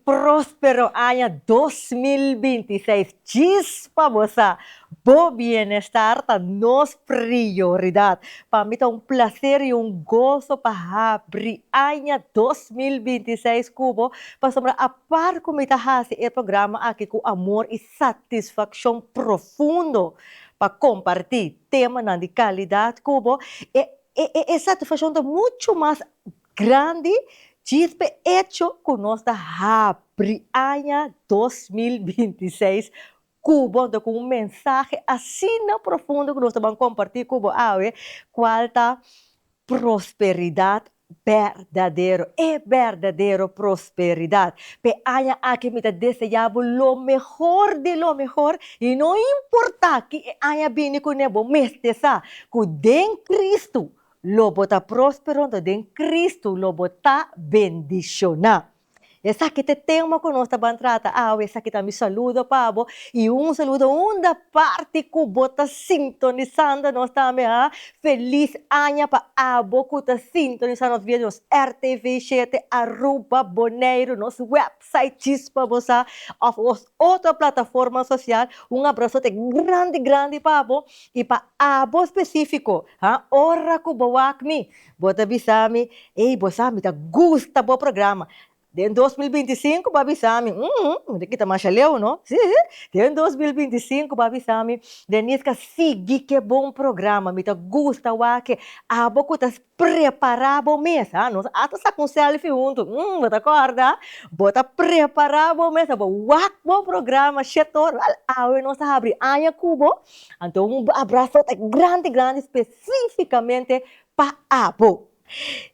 próspero aña 2026. Djis pa bo sa, bo bienestar ta nos prioridat. Pa mi ta un plaser i un goso pa habri aña 2026 ku bo, pasobra apart ku mi ta hasi e programa aki ku amor i satisfakshon profundo pa kompartí temanan di kalidat ku bo, e e satisfakshon ta muchu mas grandi djis p'e echo ku nos ta habri aña 2026 ku bo, anto ku un mensahe asina profundo ku nos ta ban kompartí ku bo awe, kual ta prosperidat berdadero, e berdadero prosperidat. P'e aña aki mi ta deseá bo lo mehor di lo mehor i no importá ki e aña bini kuné, bo mester sa ku den Kristu lo bo ta próspero, anto den Kristu lo bo ta bendishoná. Esaki ta e tema ku nos ta ban trata awe, esaki ta mi saludo pa bo i un saludo unda parti ku bo ta sintonisando nos tambe ha. Felis aña pa abo ku ta sintonisa nos via di nos RTV shete Aruba Boneiru, nos website Chispa Bo Sa òf nos otro plataforma sosial. Un abrasote grandi grandi pa bo i pa abo spesífiko ha ora ku bo wak mi Bo ta bisa mi, Ey, bo sa mi ta gusta bo programa. Den 2025 bo a bisa mi, Uhm, mi ta kita masha leu, no? Sí, den 2025 bo a bisa mi, Deniska, sigui ke bon programa, mi ta gusta wak e. Abo ku ta prepará bo mes, ha, nos hasta saka un selfie huntu, uhm, bo ta kòrda? Bo ta prepará bo mes, bo wak bo programa shetor, wèl, awe nos ta habri aña ku bo, anto un abrasote grandi grandi spesífikamente pa abo.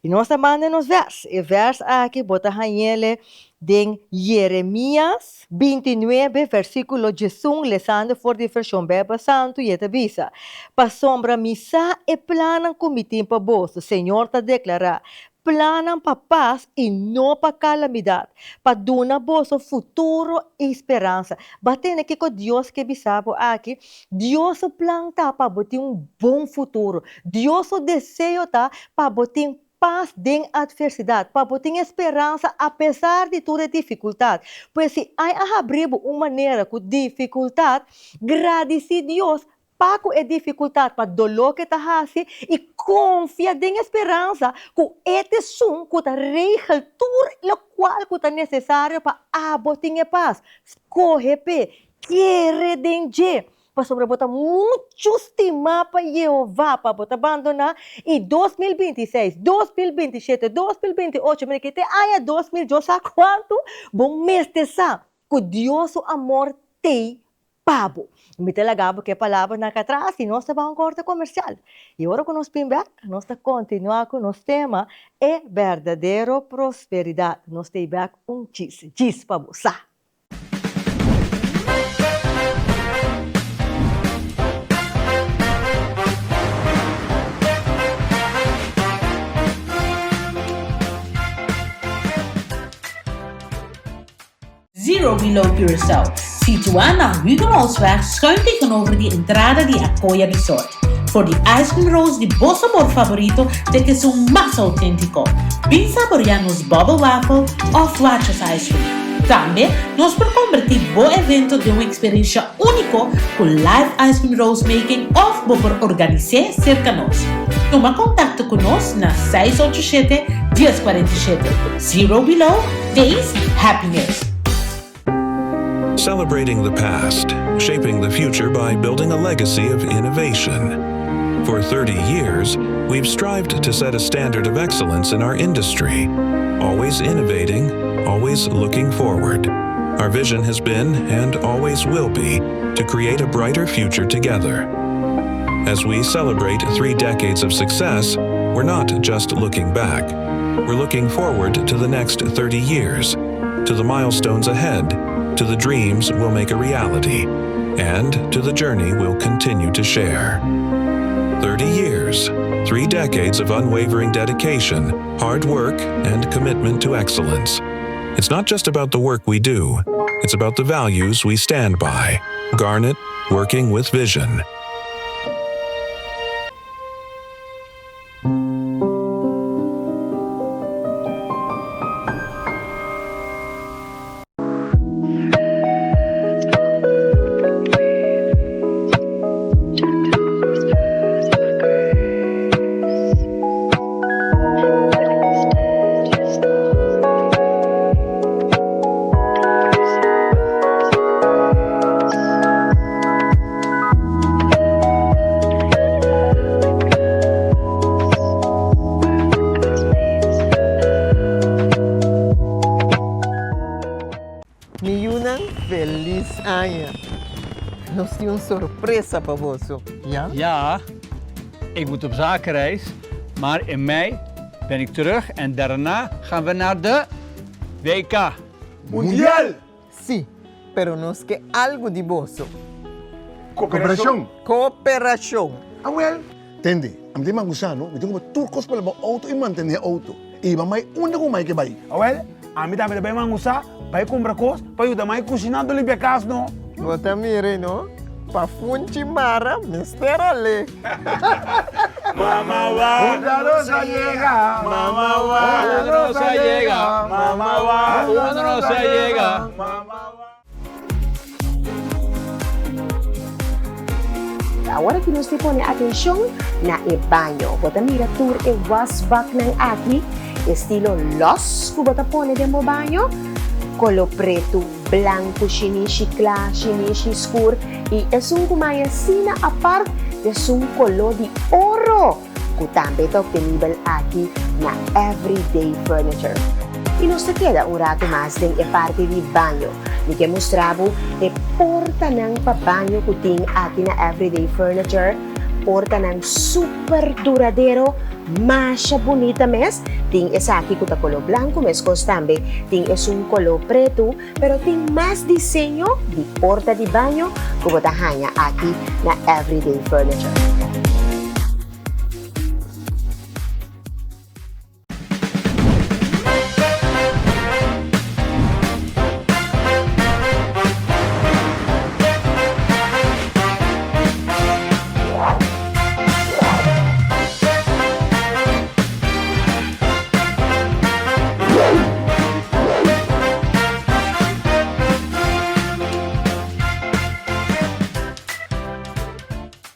I nos ta manda nos vèrs. E vèrs aki bo ta hañ'ele den Yeremías 29, versíkulo 11, lesando for di Vershon Beibel Santu, i e ta bisa, Pasobra mi sa e plannan ku mi tin pa boso, Señor ta deklará, plannan pa pas i no pa kalamidat, pa duna boso futuro i speransa. Bo a tende kiko Dios ke bisa bo aki? Dios su plan ta pa bo tin un bon futuro. Dios su deseo ta pa bo tin pas den atversidat, pa bo tin e speransa apesar di tur e difikultat. Pues si ai a habri bo un manera ku difikultat, gradisí Dios pa ku e difikultat, pa doló ku e ta hasi i konfia den e speransa ku e ta esun ku ta regel tur lokual ku ta nesesario pa abo tin e pas. Skohe p'e, Kere den dje, pasobra bo ta muchu stimá pa Jehová pa bo ta bandoná, i 2026, 2027, 2028, mira ki te aña 2000 Dios sa kuantu, bo mester sa ku Dios su amor t'ei pa bo. Mi ta laga bo ku e palabranan aki atras i nos ta bai un korte komersial. I ora ku nos bin bèk, nos ta kontinuá ku nos tema, E Berdadero Prosperidat. Nos ta ei bèk un djis, djis pa bo sa. Zero Below Curaçao, situá na Hugenholtzweg schuin tegenover di entrada di Acoya Resort. For di ice cream rolls di bo sabor favorito te kesun mas auténtiko. Bin saboreá nos bubble waffle òf Wachos ice cream. Tambe nos por kombertí bo evento den un eksperensha úniko ku live ice cream rolls making òf bo por organis'é serka nos. Tuma kontakto ku nos na 687 1047. Zero Below, Taste Happiness! Celebrating the past, shaping the future by building a legacy of innovation. For 30 years, we've strived to set a standard of excellence in our industry, always innovating, always looking forward. Our vision has been, and always will be, to create a brighter future together. As we celebrate three decades of success, we're not just looking back. We're looking forward to the next 30 years, to the milestones ahead, to the dreams we'll make a reality, and to the journey we'll continue to share. 30 years, three decades of unwavering dedication, hard work, and commitment to excellence. It's not just about the work we do, it's about the values we stand by. Garnet, working with vision. aña. Nos tin un sorpresa pa boso, ja? Ja, ik moet op zakenreis, maar in mei ben ik terug en daarna gaan we naar de WK. Mundial! Sí, pero nos ke algu di boso. Koperashon! Koperashon! Awel! Tende, ami tin mangusa no, mi tin ku por tur kos pa laba outo i mantené outo, i hiba mai unda ku mai ke bai. Awel, ami tambe ta bai mangusa, bai kumpra kos pa yuda mai kushiná anto limpia kas no. Bo ta mira no, pa funchi mara mester alé. Mama wa, unda nos a yega, mama wa, unda nos a yega, mama wa, unda nos a yega. Mama wa. Awor aki nos tin pone atencion na e baño. Bo ta mira tur e wasbaknan aki, estilo los cu bo ta pone den bo baño, colo pretu, blanco, shinishi cla, shinishi scur y esun cu maya asina apart t'esun colo di oro cu tambe ta obtenibel aki na Everyday Furniture. Y nos ta keda un rato mas den e parti di baño. Mi ke mustra bo e portanan pa baño cu tin aki na Everyday Furniture. Portanan super duradero, masha bunita mes. Tin esaki cu ta color blanco, mescos tambe tin esun color pretu, pero tin mas diseño di porta di baño cu bo ta haña aki na Everyday Furniture.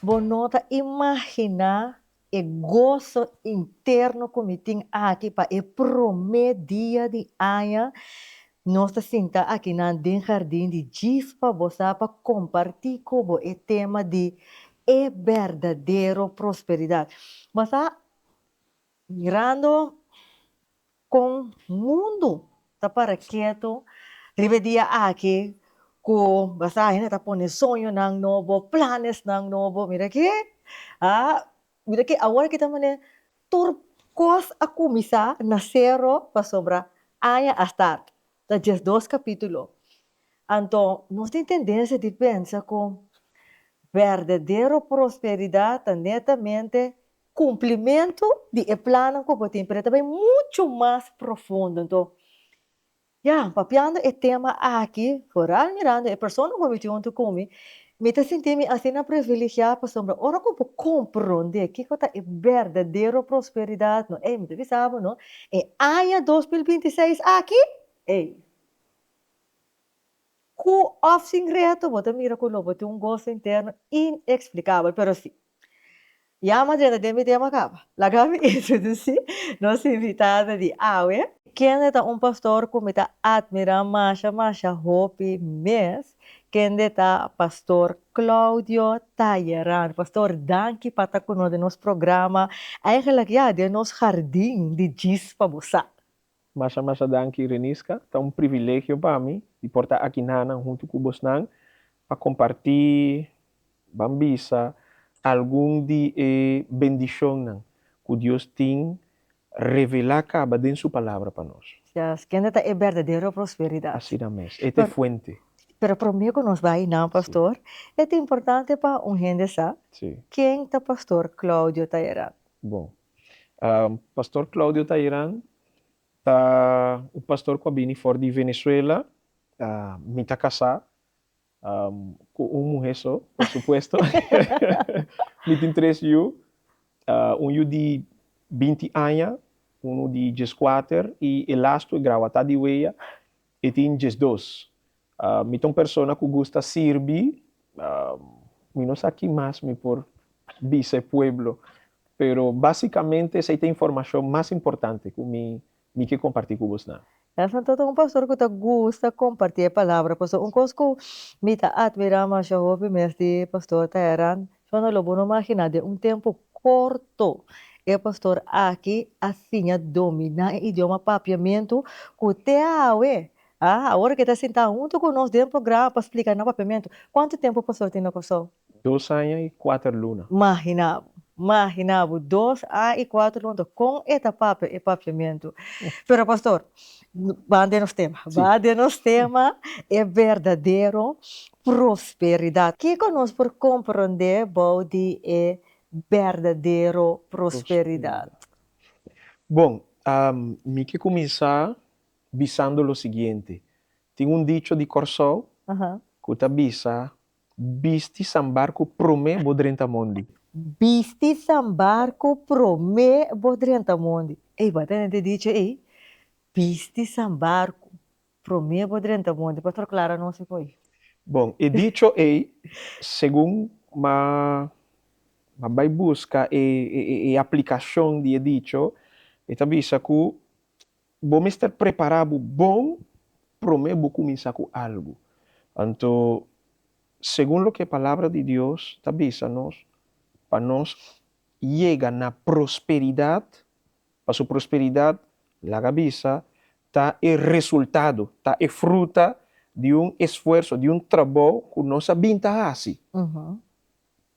Bo no ta imaginá e goso interno ku mi tin aki pa e promé dia di aña. Nos ta sinta akinan den hardin di djis pa bo sa pa kompartí ku bo e tema di e berdadero prosperidat. Bo sa, mirando kon mundu ta para ketu riba e dia aki ku bo sa hende ta pone soñonan nobo, planesnan nobo, mira ki, ah, mira ki awor ki ta manera Tur kos a kuminsá na sero pasobra aña a start, ta 12 kapítulo. Anto nos tin tendensia di pensa ku berdadero prosperidat ta netamente kumplimentu di e plannan ku bo tin, pero e ta bai muchu mas profundo. Anto Ya, papiando e tema aki, foral mirando e persona ku mi tin huntu ku mi, mi ta sinti mi asina privilegiá pasobra ora ku bo komprondé kiko ta e berdadero prosperidat, no, ey, mi ta bisa bo, no, e aña 2026 aki, ey, ku òf sin reto bo ta mira ku lo bo tin un goso interno ineksplikabel, pero si. Ya m'a drenta den mi tema kaba. Laga mi introdusí nos invitada di awe. Kende ta un pastor ku mi ta atmirá masha masha hopi mes, kende ta Pastor Claudio Talleyrand. Pastor, danki pa ta ku nos den nos programa, eigenlijk ya, den nos hardin di djis pa bo sa. Masha masha danki Reniska, ta un privilegio pa mi di por ta aki nanan huntu ku bosnan pa kompartí Ban bisa algun di e bendishonnan ku Dios tin revelá kaba den Su Palabra pa nos. Yes, kende ta e berdadero prosperidat. Asina mes, e ta e fuente. Pero promé ku nos bai einan, pastor, e ta importante pa un hende sa ken ta pastor Claudio Talleyrand. Bon, pastor Claudio Talleyrand ta un pastor ku a bini for di Venezuela. Mi ta kasá Ku un muhé so, por supuesto. Mi tin tres yu, un yu di 20 aña, unu di 14 i e lastu e grawatá di wea, e tin 12. Mi ta un persona ku gusta sirbi, mi no sa ki mas mi por bisa e pueblo, pero básikamente esei ta e informashon mas importante ku mi Mi ke kompartí ku bosnan. Nelson ta un pastor ku ta gusta kompartí e palabra. Pasobra un kos ku mi ta atmirá masha hopi mes di pastor Taeran, shon lo bo no maginá den un tempu korto e pastor aki a siña dominá e idioma papiamentu ku te awe. Ah, awor ke ta sintá huntu ku nos den programa pa splika na papiamentu. Kuantu tempu pastor tin na Kòrsou? Dos aña i kuater luna. Maginá bo, maginá bo, dos aña i kuater luna, kon e ta papia e papiamentu? Pero pastor, ban den nos tema, ban den nos tema, e berdadero prosperidat. Kiko nos por komprondé bou di e berdadero prosperidat? Bon, mi ke kuminsá bisando lo siguiente, tin un dicho di Kòrsou ku ta bisa, Bisti sambarku promé bo drenta mondi. Bisti sambarku promé bo drenta mondi. Ey, bo a tende e dicho ey? Bisti sambarku promé bo drenta mondi. Pastor Clara nos e koe. Bon, e dicho ey, segun m'a m'a bai buska e e aplikashon di e dicho, e ta bisa ku Bo mester prepará bo bon promé bo kuminsá ku algu. Anto, segun loke e Palabra di Dios ta bisa nos, pa nos yega na prosperidat, pasobra prosperidat, laga bisa, ta e resultado, ta e fruta di un esfuerso, di un trabou ku nos a bin ta hasi.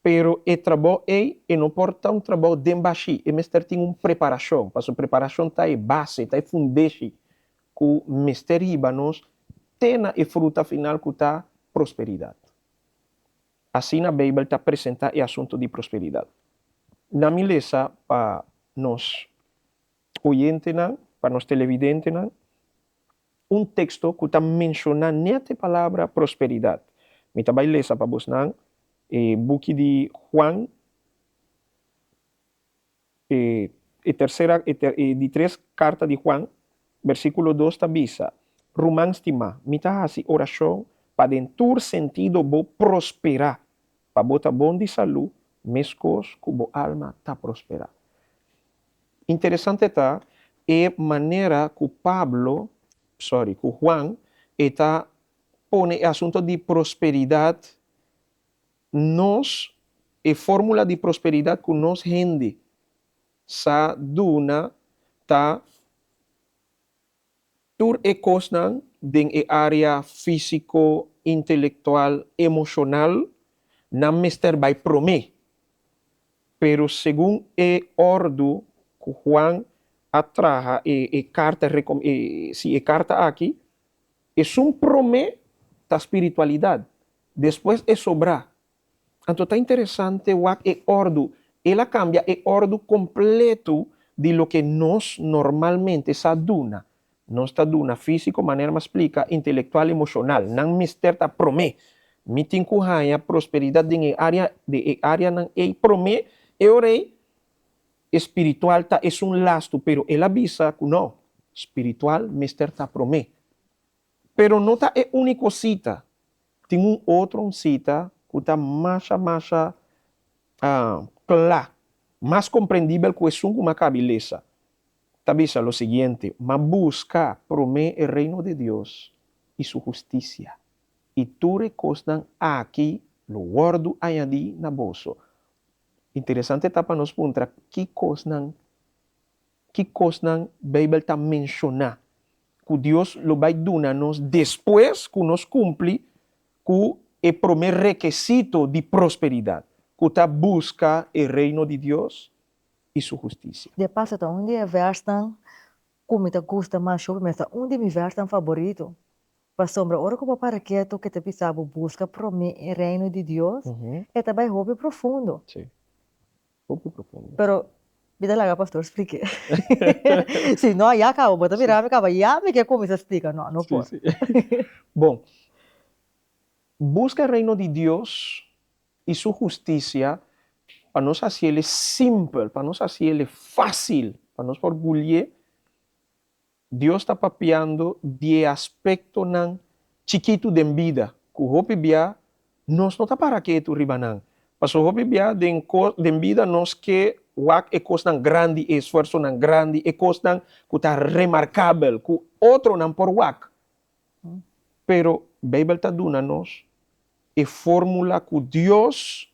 Pero e trabou ei, e no por ta un trabou den bashí, e mester tin un preparashon, pasobra preparashon ta e base, ta e fundeshi ku mester hiba nos te na e fruta final ku ta prosperidat. Asina Beibel ta presentá e asuntu di prosperidat. Na mi lesa pa nos oyentenan, pa nos televidentenan, un teksto ku ta menshoná nèt e palabra prosperidat. Mi ta bai lesa pa bosnan e buki di Juan, e e tersera e e di tres karta di Juan, bersíkulo dos ta bisa, Ruman stimá, mi ta hasi orashon pa den tur sentido bo prosperá, pa bo ta bon di salú meskos ku bo alma ta prosperá. Interesante ta e manera ku Pablo, sorry, ku Juan e ta pone e asunto di prosperidat, nos, e formula di prosperidat ku nos hende sa duna ta Tur e kosnan den e área físiko, intelektual, emoshonal, nan mester bai promé. Pero segun e òrdu ku Juan a traha e e karta rekom e si e karta aki, esun promé ta spiritualidat, despues e sobrá. Anto ta interesante wak e òrdu. El a kambia e òrdu kompletu di loke nos normalmente sa duna. Nos ta duna físiko, manera mi a splika, intelektual, emoshonal. Nan mester ta promé. Mi tin ku haña prosperidat den e área, den e áreanan ei promé, e ora ei e spiritual ta esun lastu, pero el a bisa ku no, spiritual mester ta promé. Pero no ta e úniko sita. Tin un otro un sita ku ta masha masha kla, mas komprendibel ku esun ku mi a kabi lesa. Ta bisa lo siguiente, Ma buska promé e Reino di Dios i su hustisia, i tur e kosnan aki lo wòrdu añadí na boso. Interesante ta pa nos puntra ki kosnan Ki kosnan Beibel ta menshoná ku Dios lo bai duna nos despues ku nos kumpli ku e promé rekesito di prosperidat, ku ta buska e Reino di Dios i su hustisia? De paso ta un di e vèrsnan ku mi ta gusta mas hopi, mi ta un di mi vèrsnan faborito. Pasobra ora ku bo para ketu ke ta bisa bo buska promé e Reino di Dios, e ta bai hopi profundo. Hopi profundo. Pero mi ta laga pastor splike. Si no ya caba bo ta mira mi caba ya mi ke cuminsa splika no no por. Si si. Bon, busca e reino di Dios y su husticia pa nos haciele simpel, pa nos haciele facil, pa nos por gulie. Dios ta papiando di e aspektonan chikitu den bida ku hopi bia nos no ta para ketu riba nan. Pasobra hopi bia den ko den bida nos ke wak e kosnan grandi, e esfuersonan grandi, e kosnan ku ta remarkabel, ku otronan por wak. Pero Beibel ta duna nos e fórmula ku Dios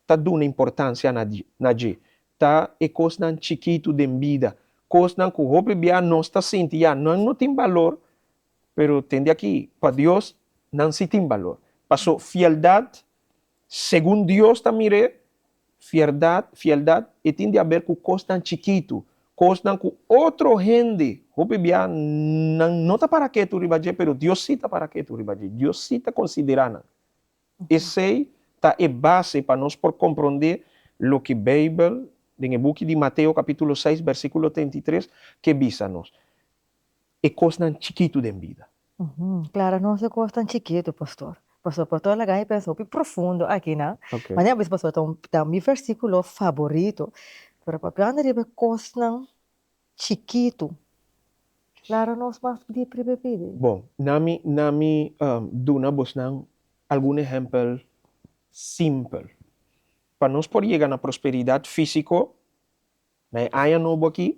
ta duna importancia na na dje ta e cosnan chikitu den bida, cosnan cu hopi bia nos ta sinti ya nan no tin balor, Pero tende aki, pa Dios nan si tin balor. Paso fieldat, segun Dios ta mir'é, fierdat, fieldat, e tin di haber ku kosnan chikitu, kosnan ku otro hende hopi bia nan no ta para ketu riba dje, pero Dios si ta para ketu riba dje, Dios si ta konsiderá nan. Esei ta e base pa nos por komprondé loke Beibel, den e buki di Mateo kapítulo seis bèrsikulo 33, ke bisa nos. E kosnan chikitu den bida. Klaro nos e kosnan chikitu, pastor. Pastor, pastor laga mi pensa hopi profundo aki nan. Manera bisa pastor ta un ta mi versikulo faborito. Pero papiando riba e kosnan chikitu, klara nos mas dip riba e pidi. Bon, na mi na mi duna bosnan algun ehèmpel simpel. Pa nos por yega na prosperidat físiko, Na e aña nobo aki,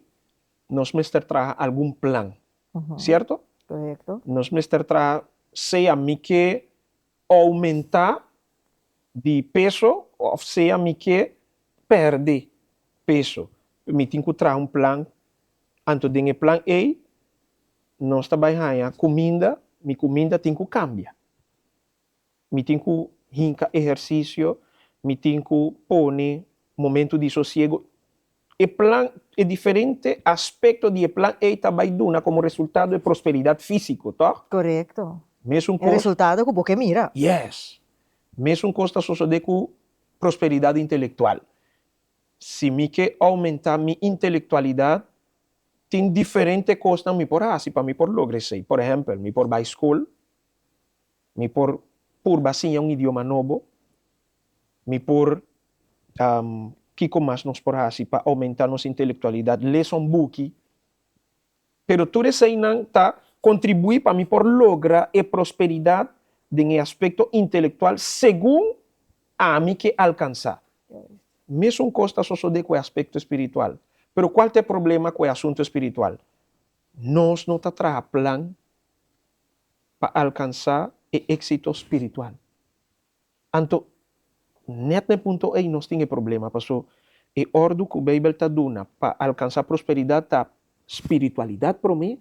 nos mester traha algun plan, sierto? Korekto. Nos mester traha sea mi ke oumentá di peso òf sea mi ke pèrdè peso. Mi tin ku traha un plan, anto den e plan ei nos ta bai haña kuminda, mi kuminda tin ku kambia. Mi tin ku hinka ehersisio, mi tin ku pone momentu di sosiego. E plan, e diferente aspekto di e plan ei ta bai duna komo resultado e prosperidat físiko, tòg? Korekto. Mesun E kos. resultado ku bo ke mira. Yes. Mesun kos ta sosodé ku prosperidat intelektual. Si mi ke oumentá mi intelektualidat, tin diferente kosnan mi por hasi pa mi por logra esei. Por ehèmpel, mi por bai skol, Mi por purba siña un idioma nobo? Mi por, kiko mas nos por hasi pa oumentá nos intelektualidat? Lesa un buki. Pero tur eseinan ta kontribuí pa mi por logra e prosperidat den e aspekto intelektual segun ami ke alkansá. Mesun kos ta sosodé ku e aspekto spiritual. Pero kual ta e problema ku e asuntu spiritual? Nos no ta traha plan pa alkansá e éksito spiritual. Anto, nèt na e punto ei nos tin e problema, paso e òrdu ku Beibel ta duna pa alkansá prosperidat ta spiritualidat promé,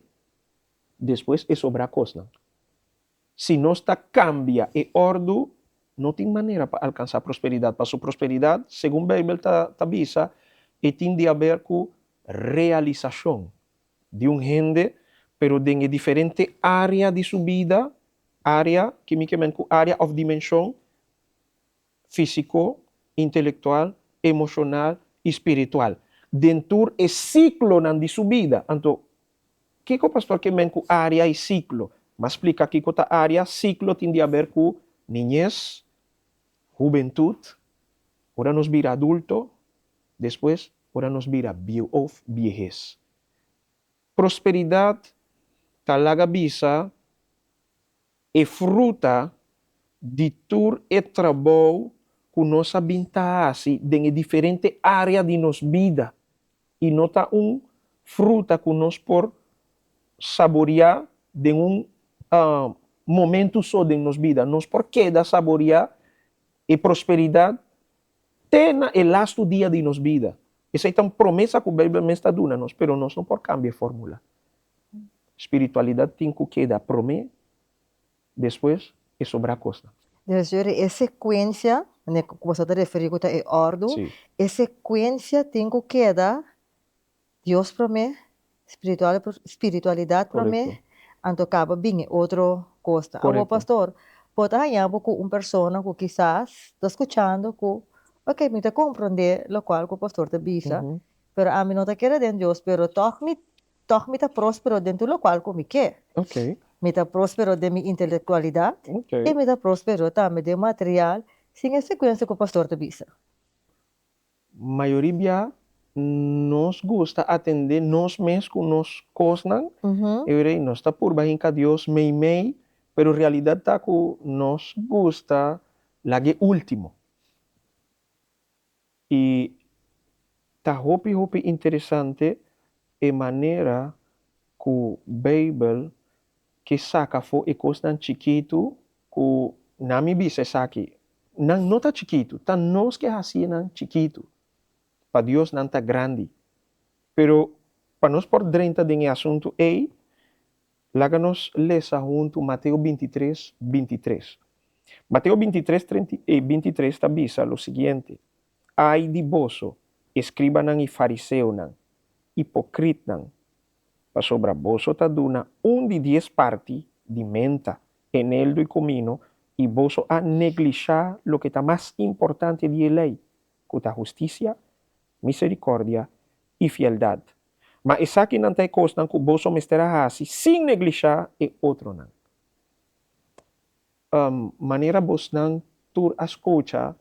despues e sobrá kosnan. Si nos ta kambia e òrdu, no tin manera pa alkansá prosperidat, paso prosperidat, segun Beibel ta bisa, e tin di haber ku realisashon. Di un hende, pero den e diferente área di su bida, área, ke mi ke men ku área òf dimenshon, físiko, intelektual, emoshonal i spiritual. Den tur e siklonan di su bida. Anto, kiko pastor ke men ku área i siklo? M'a splika kiko ta área, siklo tin di aber ku niñes, hubentut, ora nos bira adulto, despues Ora nos bira bieu of biehes. Prosperidad ta laga bisa e fruta di tur e trabou ku nos a bin ta hasi den e diferente área di nos bida i no ta un fruta ku nos por saboriá den un momentu so den nos bida. Nos por keda saboriá e prosperidad Te na e lastu dia di nos bida. Esei ta un promesa ku Beibel mes ta duna nos, pero nos no por kambia e fórmula. Spiritualidat tin ku keda promé, despues e sobrá kosnan. Dus yori e sekuensia, manera ku boso ta referí ku ta e òrdu, e sekuensia tin ku keda Dios promé, spiritual spiritualidad promé, anto kaba bin e otro kosnan. Awor pastor, bo ta haña bo ku un persona ku kisas ta skuchando ku, ok, mi ta komprondé lokual ku pastor ta bisa, pero ami no ta kere den Dios, pero tòg mi tòg mi ta próspero den tur lokual ku mi ke. Mi ta próspero den mi intelektualidat i mi ta próspero tambe den material sin e sekuensia ku pastor ta bisa. Mayoria bia nos gusta atendé nos mes ku nos kosnan, e ora ei nos ta purba hinka Dios meimei, pero realidat ta ku nos gusta lag'é último. I ta hopi hopi interesante e manera ku Beibel ke saka afó e kosnan chikitu ku nan mi bisa esaki, nan no ta chikitu, ta nos ke hasié nan chikitu. Pa Dios nan ta grandi. Pero pa nos por drenta den e asuntu ei, Laga nos lesa huntu Mateo 23, 23. Mateo 23, 23 ta bisa lo siguiente, Ai di boso, eskribanan i fariseonan, hipokritnan, pasobra boso ta duna un di dies parti di menta, eneldo i komino, i boso a neglishá loke ta mas importante di e lei, ku ta hustisia, miserikòrdia i fieldat. Ma esakinan ta e kosnan ku boso mester a hasi sin neglishá e otronan. Manera bosnan tur a skucha,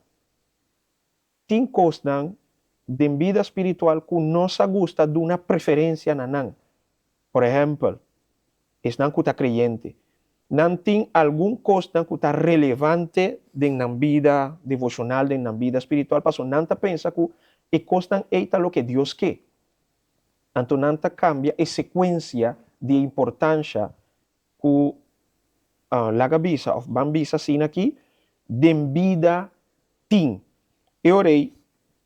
tin kosnan den bida spiritual ku nos a gusta duna preferensia na nan. Por ehèmpel, esnan ku ta kreyente, nan tin algun kosnan ku ta relevante den nan bida devoshonal, den nan bida spiritual, pasobra nan ta pensa ku e kosnan ei ta loke Dios ke. Anto nan ta kambia e sekuensia di e importansha ku laga bisa òf ban bisa asina aki den bida tin. E ora ei,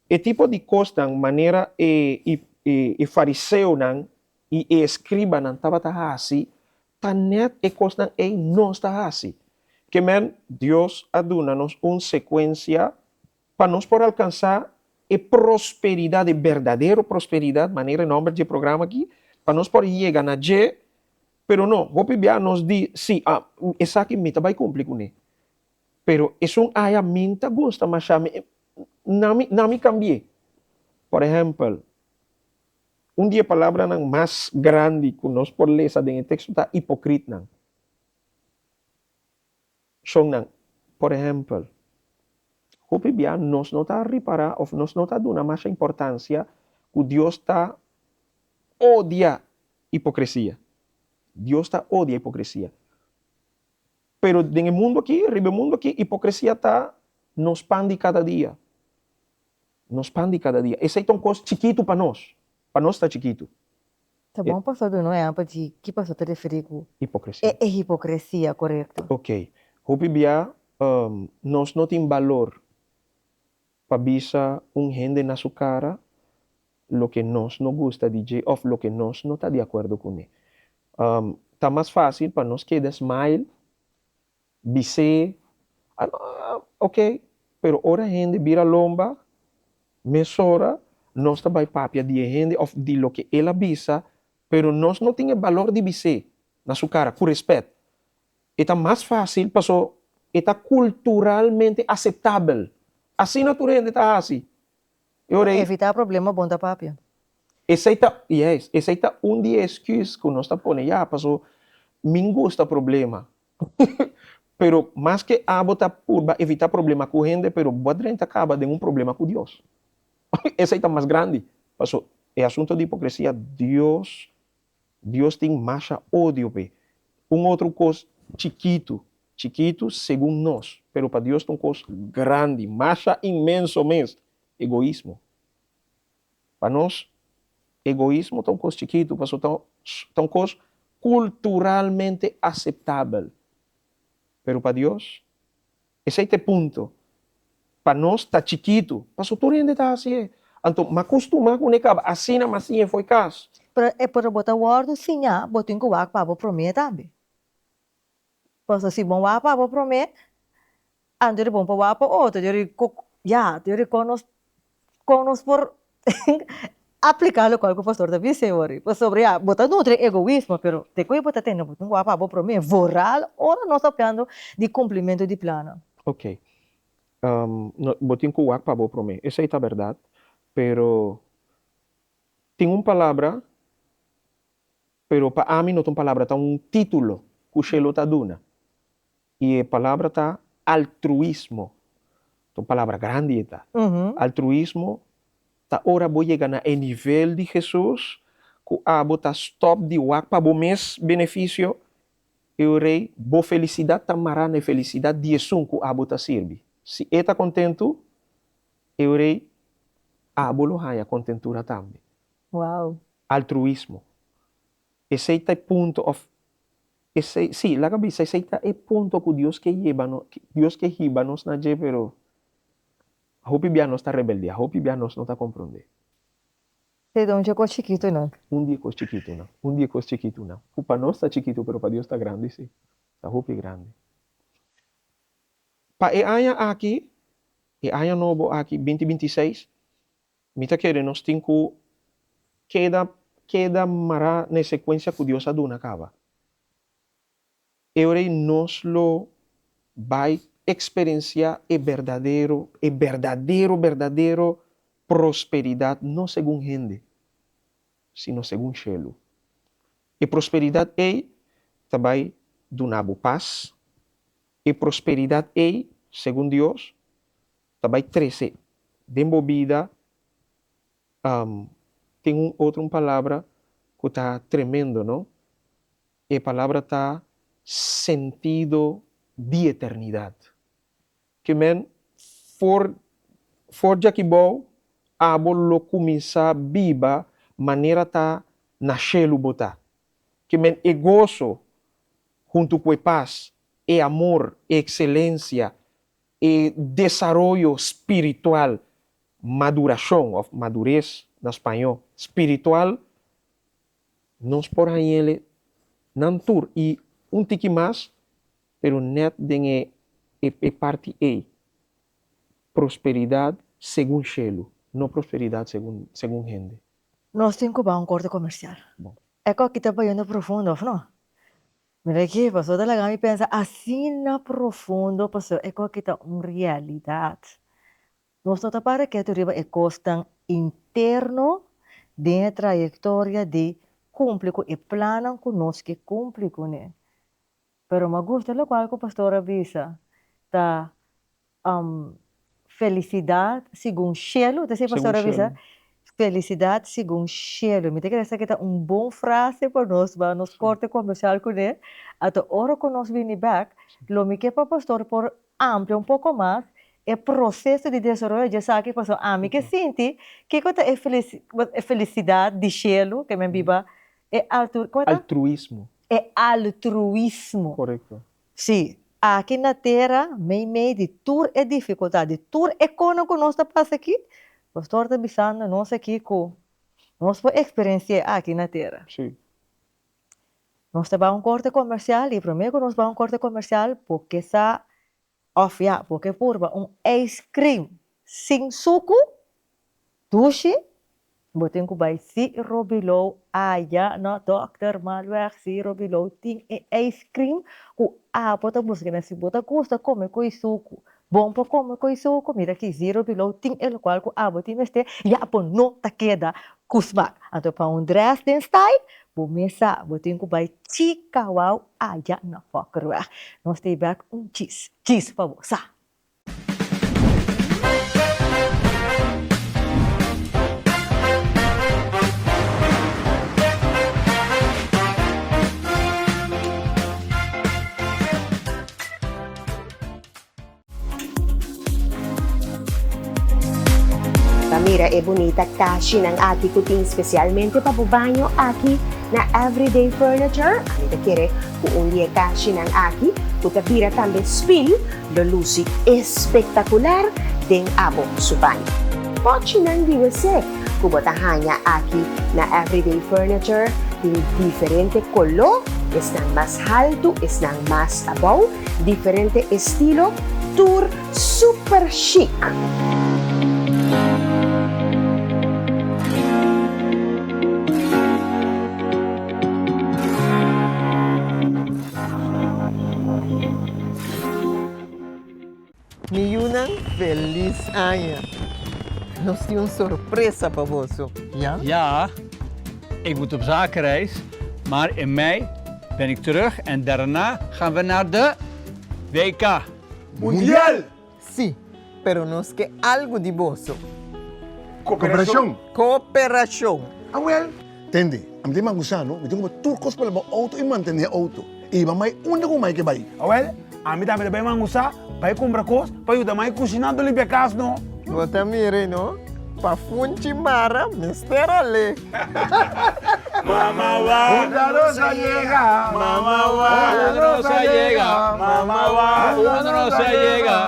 e tipo di kosnan manera e e fariseonan i e eskribanan tabata hasi ta nèt e kosnan ei nos ta hasi. Ke men, Dios a duna nos un sekuensia pa nos por alkansá e prosperidat, e berdadero prosperidat, manera e nòmber dje programa aki, pa nos por yega na dje. Pero no, hopi bia nos di, sí, ah, esaki mi ta bai kumpli kuné. Pero esun aya mi ta gusta mashá, mi, na mi, na mi kambi'é. Por ehèmpel, un di e palabranan mas grandi ku nos por lesa den e teksto ta hipokritnan. Shonnan, por ehèmpel, hopi bia nos no ta ripará òf nos no ta duna masha importansia ku Dios ta odia hipokresia. Dios ta odia hipokresia. Pero den e mundu akí, riba e mundu akí, hipokresia ta nos pan di kada dia. Nos pan di kada dia. Esei ta un kos chikitu pa nos. Pa nos ta chikitu. Ta bon pasó duna un ehèmpel di ki pasó ta referí ku Hipokresia. e hipokresia, korekto. Oké. Hopi bia nos no tin balor pa bisa un hende na su kara loke nos no gusta di dje òf loke nos no ta di akuerdo kuné. Ta mas fásil pa nos keda smile, bis'é, Ah, oké, pero ora hende bira lomba, mesora nos ta bai papia di e hende òf di loke el a bisa, pero nos no tin e balor di bis'é na su kara ku rèspèt. E ta mas fásil paso e ta kulturalmente aseptabel. Asina tur hende ta hasi. E ora ei. Evitá problema bon ta papia. Esei ta, yes, esei ta un di e excuse ku nos ta pone, ya, paso mi gusta problema. Pero maske abo ta purba evitá problema ku hende, pero bo a drenta kaba den un problema ku Dios. Esei ta mas grandi. Paso e asunto di hipokresia, Dios Dios tin masha odio p'e. Un otro kos chikitu, chikitu segun nos, pero pa Dios ta un kos grandi, masha inmenso mes, egoismo. Pa nos, egoismo ta un kos chikitu, pasobra ta un kos kulturalmente aseptabel. Pero pa Dios, Esei ta e punto. Pa nos ta chikitu, pasobra tur hende ta hasi e. Anto m'a kustumá ku ne kaba, asina m'a siñ'e fo'i kas. Pero e por bo ta wòrdu siñá, bo tin ku wak pa bo promé tambe. Pasobra si bo wak pa bo promé, anto di bon pa wak pa otro. Dor di ya, dor di kon nos kon nos por apliká lokual ku pastor ta bisa awor. Pasobra ya, bo ta nutri egoismo, pero te ku bo ta tene bo tin wak pa bo promé, vooral ora nos ta papiando di kumplimentu di plannan. Ok. Bo tin ku wak pa bo promé. Esei ta bèrdat. Pero tin un palabra, pero pa ami no ta un palabra, ta un título ku shelu ta duna. I e palabra ta altruismo. Ta un palabra grandi e ta. Altruismo ta ora bo yega na e nivel di Hesus ku abo ta stòp di wak pa bo mes benefisio i ora ei bo felisidat ta mará na e felisidat di esun ku abo ta sirbi. Si e ta kontentu, e ora ei abo lo haña kontentura tambe. Altruismo. Esei ta e punto òf Esei, sí, laga bisa, esei ta e punto ku Dios ke yeba no, Dios ke hiba nos na dje, pero hopi bia nos ta rebeldiá, hopi bia nos no ta komprondé. Te da un dje kos chikitunan. Un di e kos chikitunan. Un di e kos chikitunan. Ku pa nos ta chikitu, pero pa Dios ta grandi sí. Ta hopi grandi. Pa e aña aki, e aña nobo aki, binti 26, mi ta kere nos tin ku keda keda mará na e sekuensia ku Dios a duna kaba. E ora ei nos lo bai eksperensiá e berdadero, e berdadero, berdadero prosperidat, no segun hende, sino segun shelu. E prosperidat ei ta bai duna bo pas. E prosperidat ei, segun Dios, ta bai trese den bo bida, tin un otro un palabra ku ta tremendo, no? E palabra ta sentido di eternidat. Ke men, for for djakibou abo lo kuminsá biba manera ta na shelu bo ta. Ke men e goso huntu ku e pas, e amor, e ekselensia, e desaroyo spiritual, madurashon òf madures na spañó, spiritual, Nos por hañ'ele nan tur i un tiki mas, pero nèt den e e parti ei, prosperidat segun shelu, no prosperidat segun segun hende. Nos tin ku bai un korte komersial. Bon. E kòki ta bayendo profundo, òf no? Mira aki, pasobra ta laga mi pensa asina profundo, pasobra e kòki ta un realidat. Nos no ta para ketu riba e kosnan interno den e trayektoria di kumpli ku e plannan ku nos ke kumpli kuné. Pero mi a gusta lokual ku pastor a bisa, ta felisidat segun shelu, ta esei pastor a bisa? Felisidat segun shelu. Mi ta kere esaki ta un bon frase pa nos ba nos korte komersial kuné, anto ora ku nos bini bèk lo mi ke pa pastor por amplia un poko mas e proseso di desaroyo dje esaki pasobra ami ke sinti kiko ta e e felisidat di shelu ke men biba e altu kua ta? Altruismo. E altruismo. Korekto. Sí, aki na tera meimei di tur e difikultat di tur e konan ku nos ta pasa aki pastor ta bisando nos aki ku nos por eksperensi'é aki na tera. Sí. Nos ta bai un korte komersial i promé ku nos bai un korte komersial bo ke sa òf ya bo ke purba un ijskrim sin suku dushi bo tin ku bai Sirobilou aya na Dòkter Malweg Sirobilou tin e ijskrim ku abo ta buska na si bo ta gusta kome ku e suku bon pa kome ku e suku mira ki Sirobilou tin e lokual ku abo tin mester ya bo no ta keda ku smak anto pa un dress den style Bo mes sa, bo tin ku bai Chikawau aya na Fokkerweg. Nos ta bek un chis, chis pa bo sa. Pa mira e bunita kashinan aki ku tin spesialmente pa bo baño aki na Everyday Furniture, ami ta kere ku un di e kashinan aki ku ta bira tambe spil lo lusi espektakular den abo su baño. Pochinan di wc ku bo ta haña aki na Everyday Furniture tin diferente koló, esnan mas haltu, esnan mas abou. Diferente estilo, tur super chic. Mi yunan, felis aña! Nos tin un sorpresa pa boso. Ja? Ja, ik moet op zakenreis, maar in mei ben ik terug en daarna gaan we naar de WK. Mundial! Sí, pero nos ke algu di boso. Koperashon! Koperashon! Awel, tende, ami ta mangu sa no, mi tin ku bai tur kos pa laba outo i mantené outo. I hiba mai unda ku mai ke bai. Awel, ami tambe ta bai mangu sa, bai kumpra kos pa yuda mai kushiná anto limpia kas no. Bo ta mira no, pa funchi mara mester ale. Mama wa, unda nos a yega, mama wa, unda nos a yega, mama wa, unda nos a yega,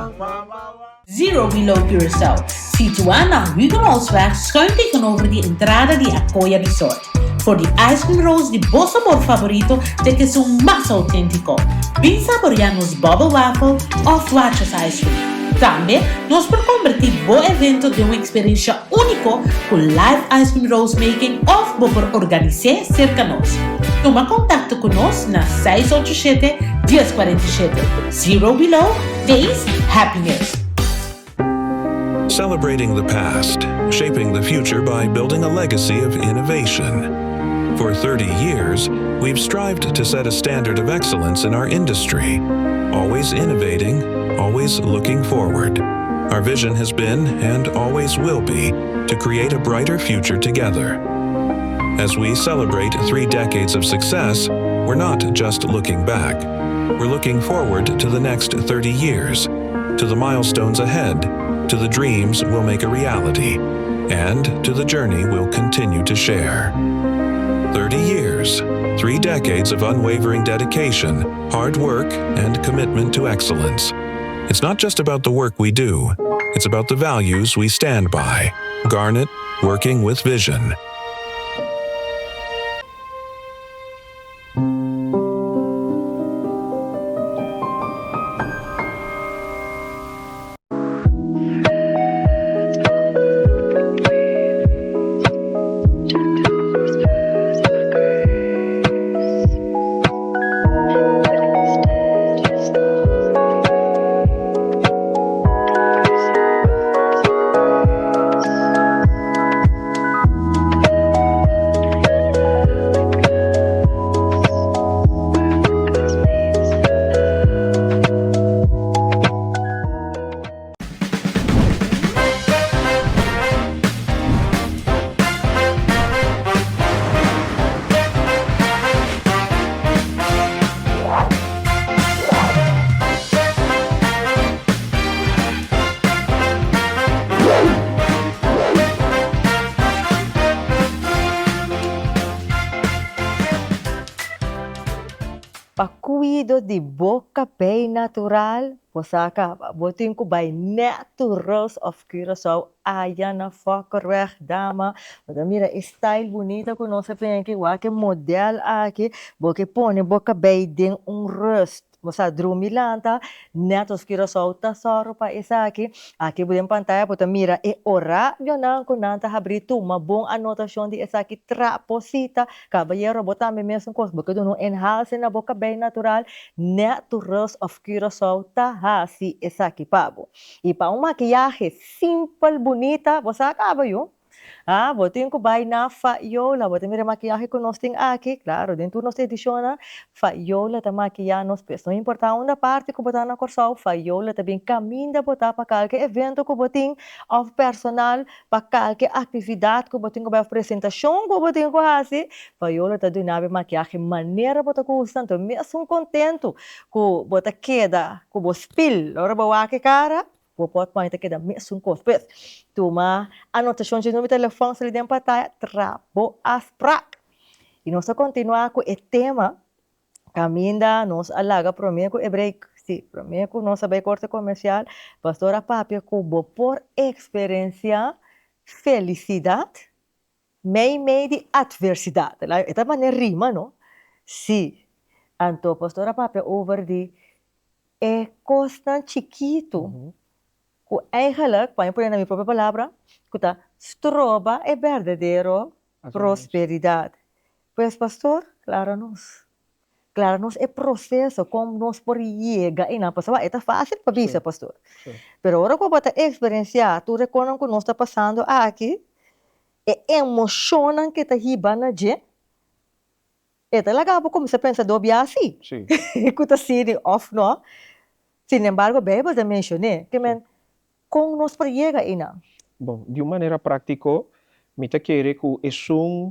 Zero Below Curaçao. Situá na Hugenholtzweg schuin tegenover di entrada di Acoya Resort. For di ice cream rolls di bo sabor favorito te ku esun mas outéntiko. Bin saboreá nos bubble waffle òf Watchers ice cream. Tambe nos por kombertí bo evento den un eksperensha úniko ku live ice cream rolls making òf bo por organis'é serka nos. Tuma kontakto ku nos na 687 1047. Zero Below, Taste Happiness! Celebrating the past, shaping the future by building a legacy of innovation. For 30 years, we've strived to set a standard of excellence in our industry, always innovating, always looking forward. Our vision has been, and always will be, to create a brighter future together. As we celebrate three decades of success, we're not just looking back. We're looking forward to the next 30 years, to the milestones ahead, to the dreams we'll make a reality, and to the journey we'll continue to share. 30 years, three decades of unwavering dedication, hard work, and commitment to excellence. It's not just about the work we do, it's about the values we stand by. Garnet, working with vision. Pa cuido di bo cabey natural, bo sa caba, bo tin cu bay Naturals of Curaçao aya na Fokkerweg, dama. Bo ta mira e style bunita cu nos a pone aki, wak e model aki, bo ke pone bo cabey den un rust. Bo sa drumi lanta, net os Curaçao ta sòru pa esaki. Aki bo den pantaya bo ta mira e orarionan ku nan ta habrí. Tuma bon anotashon di esaki traposita. Kabayero bo tambe mesun kos, bo ke duna un enhalse na bo kabei natural, Naturals of Curaçao ta hasi esaki pa bo. I pa un makiyahe simpel bunita, bo sa kaba yu. Ah, bo tin ku bai na Fayola, bo ta mira e makiyahe ku nos tin aki, klaro, den tur nos edishonnan, Fayola ta makiyá nos pes. No importá unda parti ku bo ta na Kòrsou, Fayola ta bin kaminda bo ta pa kalke evento ku bo tin òf personal, pa kalke aktividat ku bo tin ku bai òf presentashon ku bo tin ku hasi, Fayola ta duna bo e makiyahe manera bo ta gusta, anto mesun kontentu ku bo ta keda ku bo spil ora bo wak e kara. Bo por pone ta keda mesun kos. Pues, tuma anotashon dje numero di telefòn sali den pantaya, tra bo afsprak. I nos ta kontinuá ku e tema kaminda nos a laga promé ku e break. Sí, promé ku nos a bai korte komersial, pastor a papia ku bo por eksperensiá felisidat meimei di atversidat. E ta manera rima, no? Sí. Anto pastor a papia over di E kosnan chikitu ku eigenlijk, pa mi pone na mi propio palabra, ku ta stroba e berdadero prosperidat. Pues pastor, klara nos. Klara nos e proseso kon nos por yega einan, pasobra e ta fásil pa bisa, pastor. Pero ora ku bo ta eksperensiá tur e kosnan ku nos ta pasando aki, e emoshonnan ke ta hiba na dje, E ta laga bo kuminsá pensa dobia si ku ta sini òf nò. Sinembargo, Beibel ta menshon'é. Ke men, kon nos por yega einan? Bon, di un manera práktiko, mi ta kere ku esun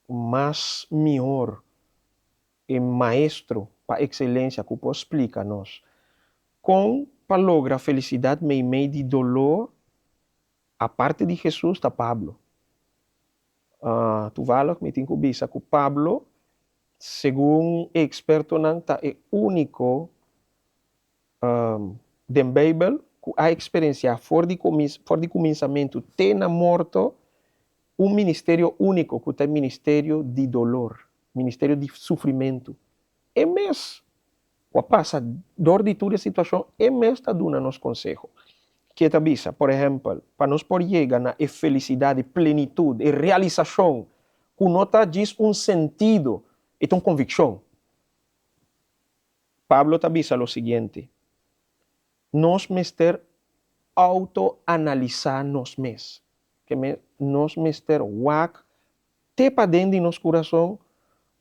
mas mihor, e maestro pa ekselensia ku por splika nos kon pa logra felisidat meimei di dolor, aparte di Hesus, ta Pablo. Toevallig mi tin ku bisa ku Pablo, segun e ekspertonan, ta e úniko den Beibel ku ku a eksperensiá for di for di kuminsamentu te na morto un ministerio úniko ku ta e ministerio di dolor, ministerio di sufrimentu. E mes ku a pasa dor di tur e situashon, e mes ta duna nos konseho. Ke ta bisa? Por ehèmpel, pa nos por yega na e felisidat, e plenitut, e realisashon ku no ta djis un sentido, e ta un konvikshon. Pablo ta bisa lo siguiente, Nos mester outo-analisá nos mes. Ke men, nos mester wak te paden di nos kurason,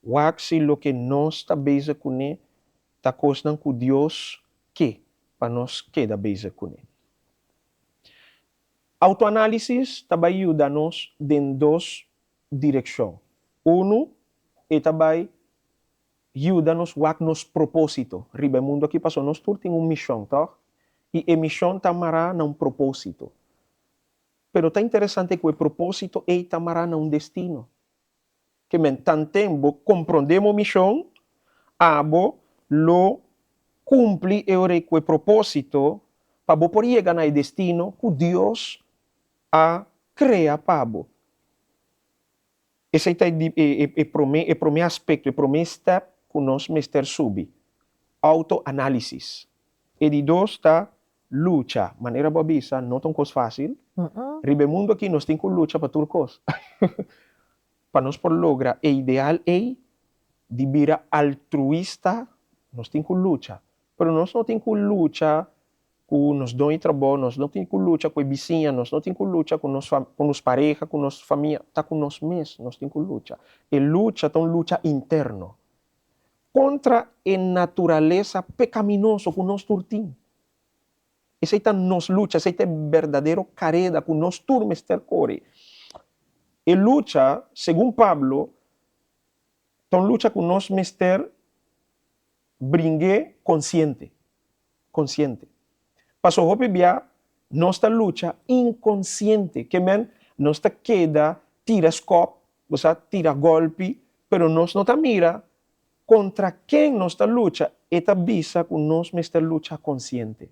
wak si loke nos ta bezig kuné ta kosnan ku Dios ke pa nos keda bezig kuné. Outoanálisis ta bai yuda nos den dos direkshon. Unu, e ta bai Yuda nos wak nos propósito riba e mundu aki pasobra nos tur tin un mishon, tòg? I e mishon ta mará na un propósito. Pero ta interesante ku e propósito ei ta mará na un destino. Ke men, tanten bo komprondé bo mishon, abo lo kumpli e ora ei ku e propósito pa bo por yega na e destino ku Dios a krea pa bo. Esei ta e promé e promé aspekto, e promé step ku nos mester subi, outo-análisis. E di dos ta lucha. Manera bo a bisa, no ta un kos fásil. Riba e mundu aki nos tin ku lucha pa tur kos. Pa nos por logra e ideal ei di bira altruista, nos tin ku lucha. Pero nos no tin ku lucha ku nos don i trabou, nos no tin ku lucha ku e bisiña, nos no tin ku lucha ku nos ku nos pareha, ku nos famia, ta ku nos mes nos tin ku lucha. E lucha ta un lucha interno kontra e naturalesa pekaminoso ku nos tur tin. Esei ta nos lucha, esei ta e berdadero kareda ku nos tur mester kore. E lucha, segun Pablo, ta un lucha ku nos mester bring'é konsiente. Konsiente. Paso hopi bia nos ta lucha inkonsiente, ke men nos ta keda tira skòp, bo sa, tira gòlpi, pero nos no ta mira kontra ken nos ta lucha, e ta bisa ku nos mester lucha konsiente.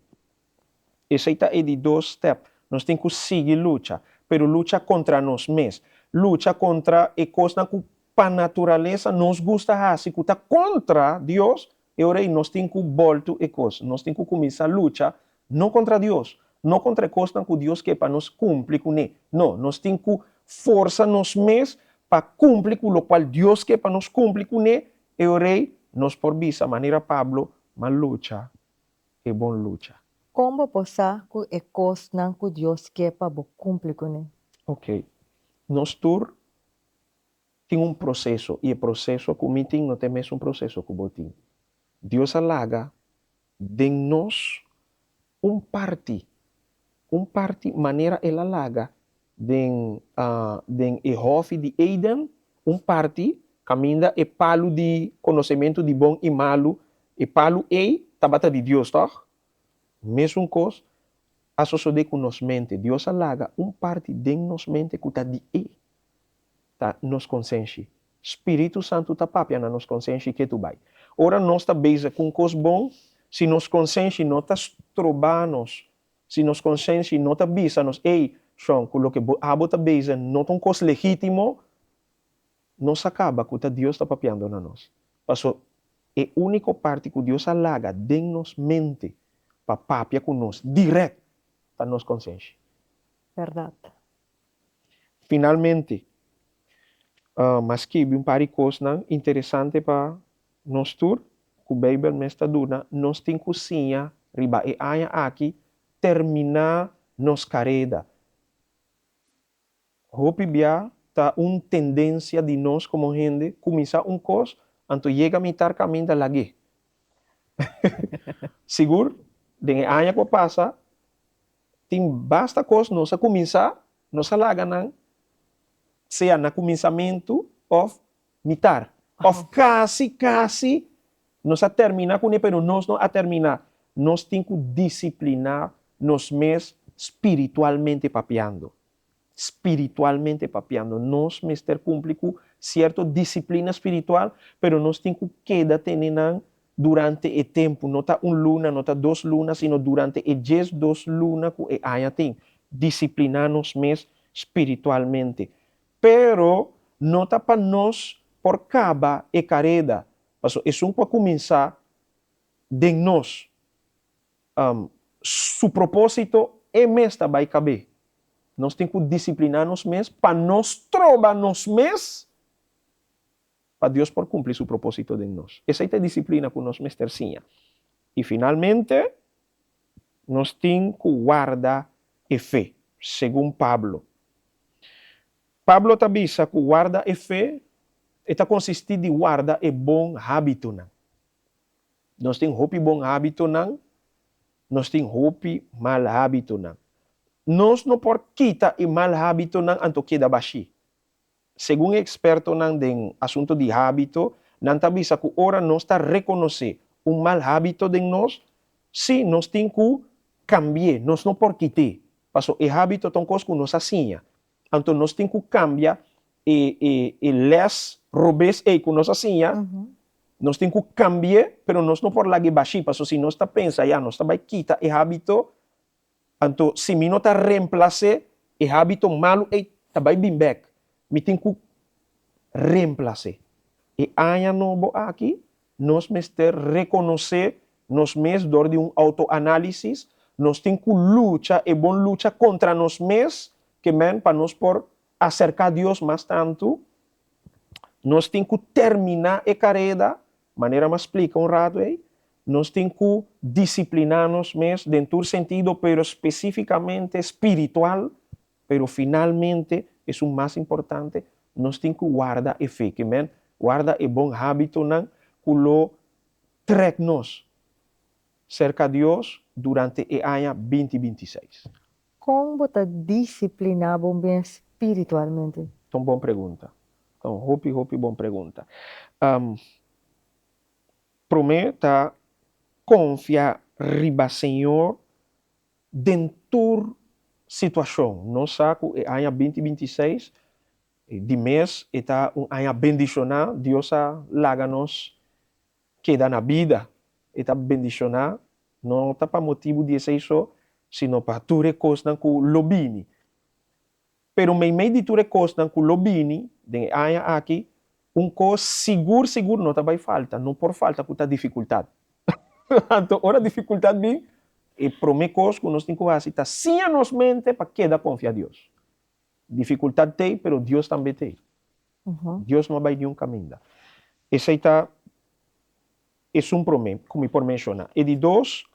Esei ta e di dos stèp, nos tin ku sigui lucha, pero lucha kontra nos mes, lucha kontra e kosnan ku pa naturalesa nos gusta hasi ku ta kontra Dios, E ora ei nos tin ku bòltu e kos. Nos tin ku kuminsá lucha, no kontra Dios, no kontra e kosnan ku Dios ke pa nos kumpli kuné. No, nos tin ku forsa nos mes pa kumpli ku lokual Dios ke pa nos kumpli kuné. E ora ei nos por bisa manera Pablo, M'a lucha e bon lucha. Kon bo por sa ku e kosnan ku Dios ke pa bo kumpli kuné? Oké, nos tur Tin un proseso, i e proseso ku mi tin no ta e mesun proseso ku bo tin. Dios a laga den nos un parti, un parti manera El a laga den den e hòfi di Eden, un parti kaminda e palu di konosementu di bon i malu, e palu ei tabata di Dios, tòg? Mesun kos a sosodé ku nos mente. Dios a laga un parti den nos mente ku ta di E. Ta nos konsenshi. Spiritu Santu ta papia na nos konsenshi ketu bai. Ora nos ta bezig ku un kos bon, si nos konsenshi no ta stroba nos, si nos konsenshi no ta bisa nos, Ey, shon, ku loke bo abo ta bezig no ta un kos legítimo, nos a kaba ku ta Dios ta papiando na nos. Paso e úniko parti ku Dios a laga den nos mente pa papia ku nos dirèkt ta nos konsenshi. Bèrdat. Finalmente, m'a skibi un par di kosnan interesante pa nos tur ku Beibel mes ta duna. Nos tin ku siña riba e aña aki terminá nos kareda. Hopi bia ta un tendensia di nos komo hende kuminsá un kos anto yega mitar kaminda lag'é. Sigur, den e aña ku a pasa Tin basta kos nos a kuminsá, nos a laga nan sea na kuminsamentu òf mitar, òf kasi kasi nos a terminá kuné pero nos no a terminá. Nos tin ku disipliná nos mes spiritualmente papiando. Spiritualmente papiando nos mester kumpli ku sierto disiplina spiritual pero nos tin ku keda tene nan. durante e tempu, no ta un luna, no ta dos luna, sino durante e 12 luna ku e aña tin. Disipliná nos mes spiritualmente. Pero no ta pa nos por kaba e kareda, pasobra esun ku a kuminsá den nos, su propósito e mes ta bai kab'é. Nos tin ku disipliná nos mes pa nos troba nos mes pa Dios por kumpli su propósito den nos. Esei ta e disiplina ku nos mester siña. I finalmente, nos tin ku warda e fe, segun Pablo. Pablo ta bisa ku warda e fe e ta konsistí di warda e bon hábitonan. Nos tin hopi bon hábitonan, nos tin hopi mal hábitonan. Nos no por kita e mal hábitonan anto keda bashí. Segun ekspertonan den asuntu di hábito, nan ta bisa ku ora nos ta rekonosé un mal hábito den nos, sí, nos tin ku kambi'é, nos no por kit'é, paso e hábito ta un kos ku nos a siña. Anto nos tin ku kambia e e e lès robes ei ku nos a siña, nos tin ku kambi'é, pero nos no por lag'é bashí, paso si nos ta pensa ya nos ta bai kita e hábito, Anto si mi no ta remplas'é, e hábito malu ei ta bai bin bèk. Mi tin ku remplas'é. E aña nobo aki, nos mester rekonosé nos mes dor di un outoanálisis. Nos tin ku lucha e bon lucha kontra nos mes, ke men pa nos por aserká Dios mas tantu. Nos tin ku terminá e kareda Manera m'a splika un ratu ei, nos tin ku disipliná nos mes den tur sentido, pero spesífikamente spiritual, pero finalmente, esun mas importante, nos tin ku warda e fe, ke men, warda e bon hábitonan ku lo trèk nos serka Dios durante e aña 2026. Kon bo ta disipliná bo mes spiritualmente? Ta un bon pregunta. Ta un hopi, hopi bon pregunta. Promé ta konfia riba Señor den tur situashon. Nos sa ku e aña 2026 di mes e ta un aña bendishoná. Dios a laga nos keda na bida. E ta bendishoná no ta pa motibu di esei so, sino pa tur e kosnan ku lo bini. Pero meimei di tur e kosnan ku lo bini den e aña aki, un kos sigur sigur no ta bai falta, no por falta ku ta difikultat. Anto ora difikultat bin, e promé kos ku nos tin ku hasi ta siña nos mente pa keda konfia Dios. Difikultat t'ei, pero Dios tambe t'ei. Dios no a bai niun kaminda. Esei ta esun promé ku mi por menshoná. E di dos,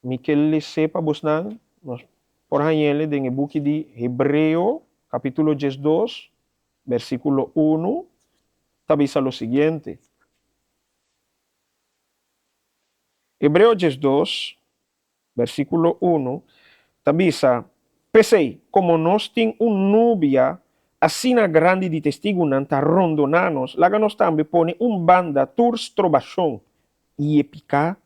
Mi ke les'é pa bosnan, nos por hañ'el den e buki di Hebreo, kapítulo 12, bèrsikulo unu, ta bisa lo siguiente. Hebreo 12, bèrsikulo unu, ta bisa, P'esei, komo nos tin un nubia asina grandi di testigunan ta rondoná nos, laga nos tambe pone un banda tur strobashon i e piká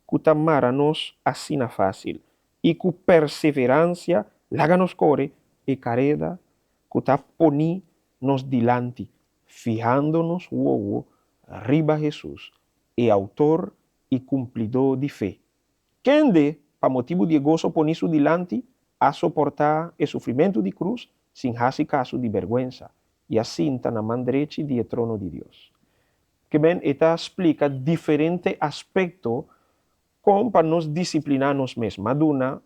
ku ta mara nos asina fásil, i ku perseveransia laga nos kore e kareda ku ta poní nos dilanti, fihando nos wowo riba Hesus, e Outor i Kumplidó di fe, kende, pa motibu di e goso poní su dilanti, a soportá e sufrimentu di krus sin hasi kaso di bèrgwensa, i a sinta na man drechi di e trono di Dios. Ke men e ta splika diferente aspekto kon pa nos disipliná nos mes. M'a duna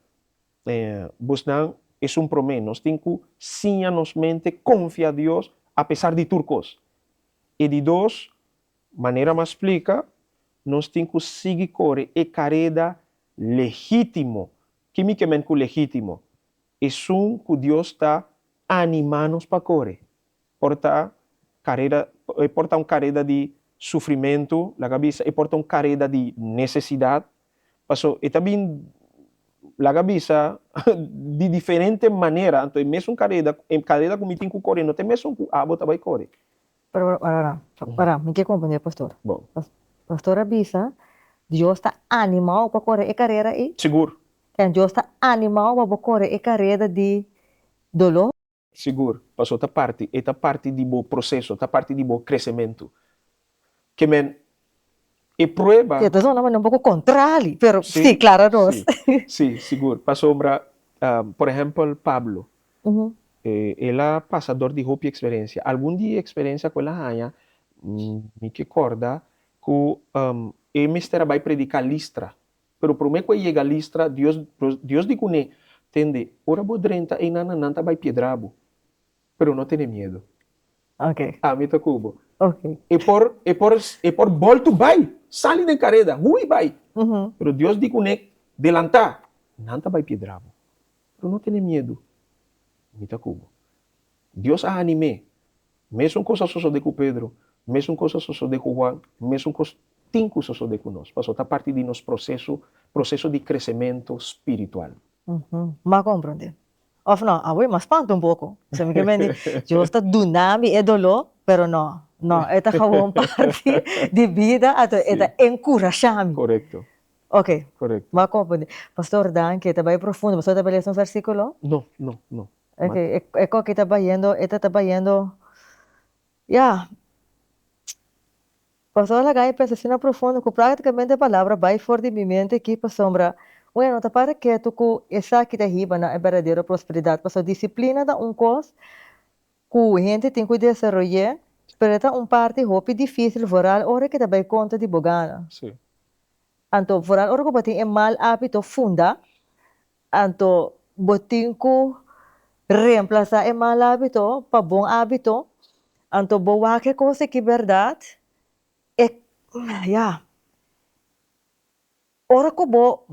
bosnan esun promé, nos tin ku siña nos mente konfia Dios apesar di tur kos. E di dos, manera m'a splika, nos tin ku sigui kore e kareda legítimo. Ki mi ke men ku legítimo? Esun ku Dios ta animá nos pa kore. Por ta kareda, e por ta un kareda di sufrimentu, laga bisa, e por ta un kareda di nesesidat, paso e ta bin, laga bisa, di diferente manera, anto e mesun kareda, e kareda ku mi tin ku kore no ta e mesun ku abo ta bai kore. Pero para, para, mi ke komprende pastor. Bon. Pastor a bisa, Dios ta animao pa kore e karera ei? Sigur. En Dios ta animao pa bo kore e kareda di doló? Sigur, paso ta parti, e ta parti di bo proseso, ta parti di bo kresementu. Ke men, E prueba. E ta zona manera un poko kontrali, pero sí, klara nos. Sí, sí, sigur. Pasobra, por ehèmpel, Pablo, el a pasa dor di hopi eksperensia. Algun di e eksperensia ku el a haña, mi ke kòrda ku e mester a bai prediká Listra. Pero promé ku e yega Listra, Dios, Dios di kuné, Tende, ora bo drenta einan, nan ta bai piedra bo. Pero no tene miedu. Ok. Ami ta ku bo. Ok. E por, e por, e por boltu bai, sali den kareda, hui bai. Pero Dios di kuné, Delantá, nan ta bai piedra bo. Pero no tene miedu, mi ta ku bo. Dios a anim'é. Mesun kos a sosodé ku Pedro, mesun kos a sosodé ku Juan, mesun kos tin ku sosodé ku nos, pasobra ta parti di nos proseso, proseso di kresementu spiritual. M'a komprondé. Of no, awor m'a spanta un poko. Sa mi ke mende, Dios ta duna mi e doló, pero no, no, e ta gewoon parti di bida, anto e ta enkurashá mi. Korekto. Ok. Korekto. M'a komprondé. Pastor, danki, e ta bai profundo. Pastor ta bai lesa un versíkulo? No, no, no. Ok, e koki ta bayendo, e ta ta bayendo, ya. Pastor a laga mi pensa asina profundo ku práktikamente e palabra bai for di mi mente aki pasobra un e no ta para ketu ku esaki ta hiba na e berdadero prosperidat. Pasobra disiplina ta un kos ku hende tin ku desaroy'é, pero e ta un parti hopi difísil vooral ora ke ta bai kontra di bo gana. Anto vooral ora ku bo tin e mal hábito funda, Anto bo tin ku reemplasá e mal hábito pa bon hábito, anto bo wak e kos aki bèrdat, e ya, ora ku bo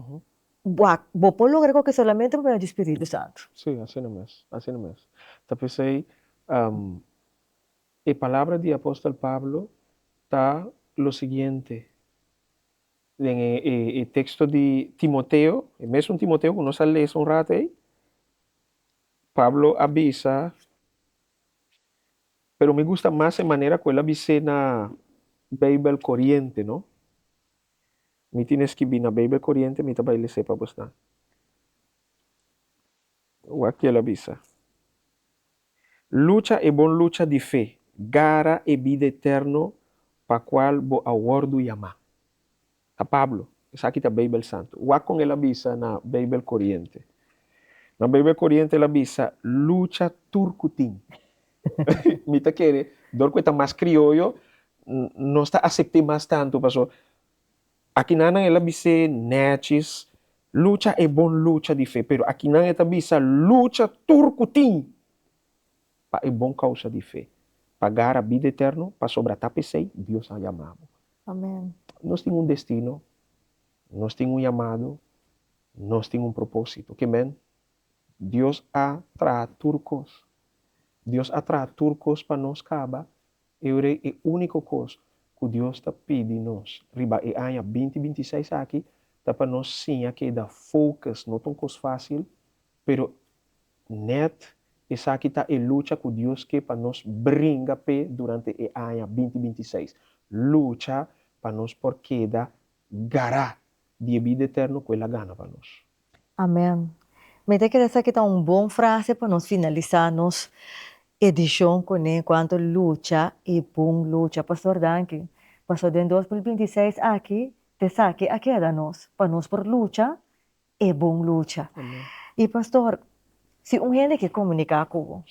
wak, bo por logra e koki solamente pa medio di Spiritu Santu. Sí, asina mes, asina mes. Ta p'esei e palabra di apòstel Pablo ta lo siguiente, Den e teksto di Timoteo, e mesun Timoteo ku nos a lesa un rato ei, Pablo a bisa, pero mi gusta mas e manera ku el a bis'é na Beibel Koriente, no? Mi tin e skibí na Beibel Koriente, mi ta bai les'é pa bosnan. Wak ki el a bisa. Lucha e bon lucha di fe, gara e bida eterno pa cual bo a wordu yamá. Ta Pablo, esaki ta Beibel Santu. Wak con el a bisa na Beibel Coriente. Na Beibel Coriente el a bisa, Lucha tur cu tin. Mi ta kere, dor cu e ta mas crioyo, nos ta acept'é mas tantu, paso Akinan el a bis'é nèchis, Lucha e bon lucha di fe, pero akinan e ta bisa, Lucha tur ku tin pa e bon kousa di fe, pa gara bida eterno, pasobra ta p'esei Dios a yama bo. Amen. Nos tin un destino, nos tin un yamado, nos tin un propósito. Ke men? Dios a traha tur kos. Dios a traha tur kos pa nos kaba E ora e úniko kos ku Dios ta pidi nos riba e aña binti 26 aki ta pa nos siña keda focus. No ta un kos fásil, pero nèt esaki ta e lucha ku Dios ke pa nos bringa p'e durante e aña binti 26. Lucha pa nos por keda gará di e bida eterno ku el a gana pa nos. Amen. Mi ta kere esaki ta un bon frase pa nos finalisá nos edishon kuné en kuanto lucha i bon lucha. Pastor danki. Pasobra den 2026 aki ta esaki a keda nos, pa nos por lucha e bon lucha. I pastor, si un hende ke komuniká ku bo,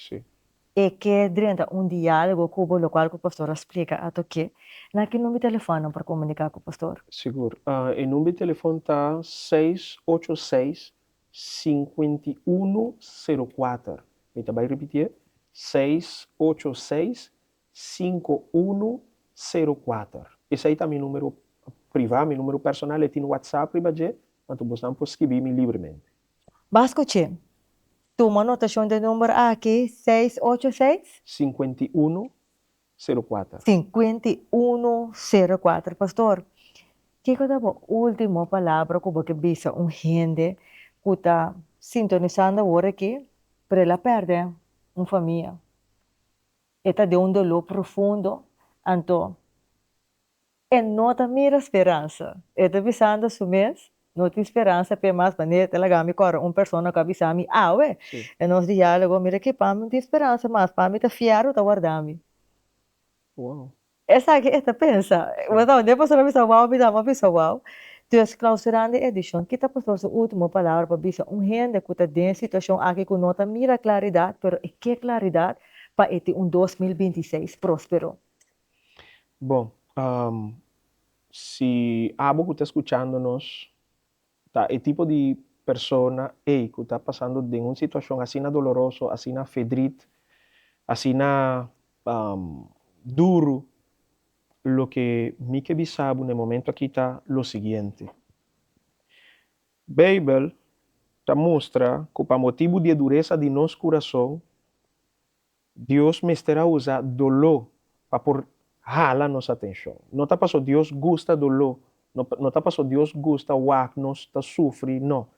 E ke drenta un diálogo ku bo lokual ku pastor a splika a toke. Na ki number di telefòn nan por komuniká ku pastor? Sigur. E number di telefòn ta seis ocho seis 5104. Mi ta bai ripitié, 686 5104. Esei ta mi numero privá, mi numero personal, e tin WhatsApp riba dje, anto bosnan por skibi mi libremente. Ba skuch'é. Tuma notashon di e number aki, seis ocho seis. 5104. 5104. Pastor, kiko ta bo último palabra ku bo ke bisa un hende ku ta sintonisando awor aki, pero el a pèrdè un famia? E ta den un doló profundo, anto E no ta mira speransa. E ta bisando su mes, No tin speransa p'e mas, manera ta laga mi kòrda un persona ku a bisa mi awe den nos diálogo, Mira ki pa mi no tin speransa mas, pa mi ta fièrnu ta warda mi. Esaki e ta pensa. Bo ta wende pastor a bisa wou, mi dama a bisa wou. Dus clausurando e edicion, ki ta pastor su ultimo palabra pa bisa un hende cu ta den e situacion aki cu no ta mira claridad, pero e ke claridad pa e tin un 2026 prospero? Bon, si abo cu ta scuchando nos ta e tipo di persona ey cu ta pasando den un situacion asina doloroso, asina fedrit, asina duru, loke mi ke bisa bo na e momento aki ta lo siguiente, Bijbel ta mustra cu pa motibu di e duresa di nos curason, Dios mester a usa doló pa por hala nos atenshon. No ta paso Dios gusta doló, no, no ta paso Dios gusta wak nos ta sufri, no.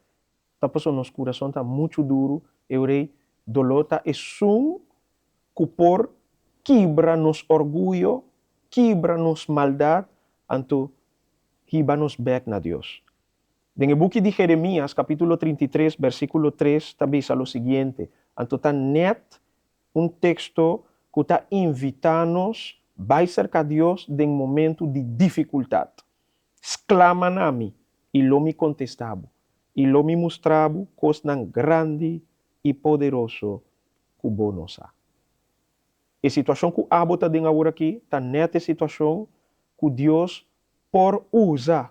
Ta paso nos kurason ta muchu duru, e ora doló ta esun ku por kibra nos orguyo, kibra nos maldat, anto hiba nos bèk na Dios. Den e buki di Jeremias, capítulo 33, versículo 3, ta bisa lo siguiente, anto ta net un texto cu ta invitá nos bai cerca Dios den momento di dificultad. Sclama na mi, i lo mi contestá bo, i lo mi mustrá bo cosnan grandi i poderoso cu bo no sa. E situacion cu abo ta den aworakí ta net e situacion cu Dios por usa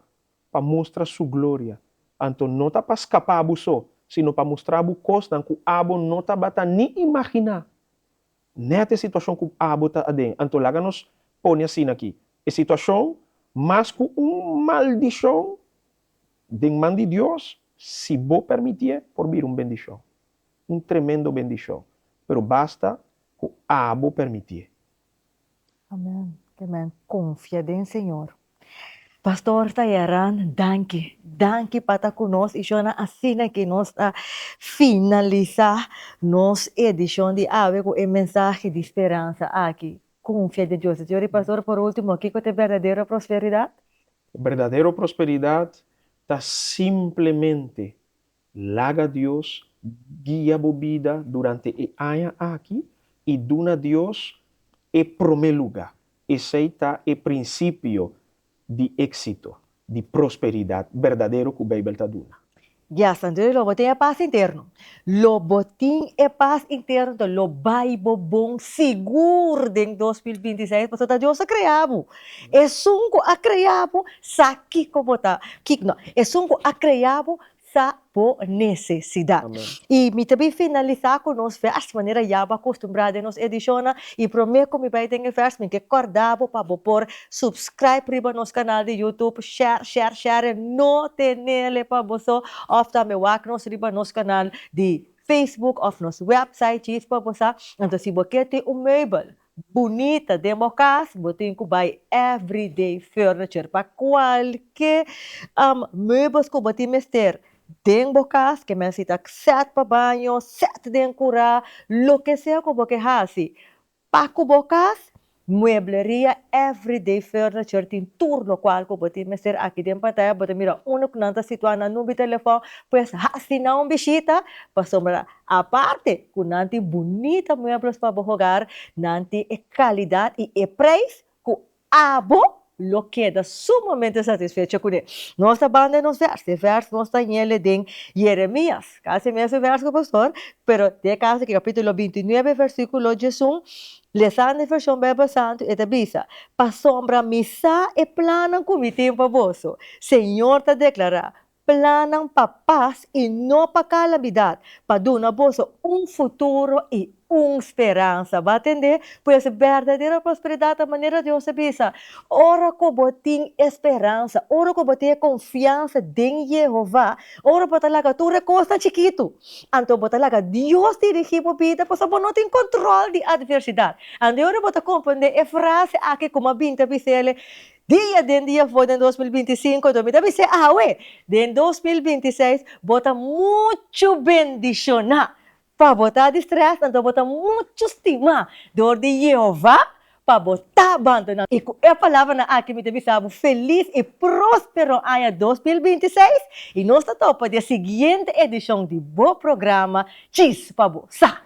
pa mustra su gloria. Anto no ta pa skapa bo so, sino pa mustra bo kosnan ku abo no tabata ni imaginá. Nèt e situashon ku abo ta aden. Anto laga nos pone asina aki, e situashon mas ku un maldishon den man di Dios, si bo permitié, por bira un bendishon. Un tremendo bendishon. Pero basta ku abo permitié. Amen. Amen. Konfia den Señor. Pastor Tayaran, danki, danki pa ta ku nos i shona asina ki nos ta finalisá nos edishon di awe ku e mensahe di speransa aki, Konfia den Dios. Señor i Pastor, por último, kiko ta e berdadero prosperidat? E berdadero prosperidat ta simplemente laga Dios guia bo bida durante e aña aki i duna Dios e promé lugá. Esei ta e prinsipio di éksito, di prosperidat berdadero ku Beibel ta duna. Yes, anto lo bo tin e pas interno. Lo bo tin e pas interno, anto lo bai bo bon sigur den 2026, pasobra ta Dios a krea bo. Esun ku a krea bo sa kiko bo ta, kiko, no, esun ku a krea bo sa bo nesesidat. I mi ta bin finalisá ku nos vèrs manera ya bo a kustumbrá den nos edishonnan. I promé ku mi bai den e vèrs mi ke kòrda bo pa bo por subscribe riba nos kanal di YouTube, share, share, share, no tenele pa bo so, òf tambe wak nos riba nos kanal di Facebook òf nos wèpsait djis pa bo sa. Anto si bo ke tin un meubel bunita den bo kas, bo tin ku bai Everyday Furniture pa kualke meubels ku bo tin mester den bo kas, ke men si ta sèt pa baño, sèt den kurá, loke sea ku bo ke hasi pa ku bo kas, Muebleria Everyday Furniture tin tur lokual ku bo tin mester. Aki den pantaya bo ta mira unda ku nan ta situá nan number di telefòn, pues hasi nan un bishita pasobra Aparte ku nan tin bunita muebles pa bo hogar, nan tin e kalidat i e preis ku abo lo keda sumamente satisfecho kuné. Nos ta banda nos vèrs. E vèrs nos ta ñele den Jeremias. Kasi mesun vèrs ku pastor, pero den e kaso aki kapítulo 29 versíkulo 11, lesando e vershon Bijbel Santu e ta bisa, Pasobra mi sa e plannan ku mi tin pa boso, Señor ta deklará, Plannan pa pas i no pa kalamidat, pa duna boso un futuro i un speransa. Bo a tende? Pues berdadero prosperidat ta manera Dios a bisa, ora ku bo tin e speransa, ora ku bo tin e konfiansa den Yehova, ora bo ta laga tur e kosnan chikitu, anto bo ta laga Dios dirigí bo bida pasobra bo no tin kontrol di atversidat. Anto ora bo ta komprendé e frase aki ku mi a bin ta bis'el, Dia den dia for den 2025, enton mi ta bis'é awe, den 2026 bo ta muchu bendishoná pa bo ta di strès, anto bo ta muchu stimá dor di Jehová pa bo ta bandoná. I ku e palabranan aki mi ta bisa bo felis i próspero aña 2026, i nos ta topa di e siguiente edishon di bo programa Djis pa Bo Sa.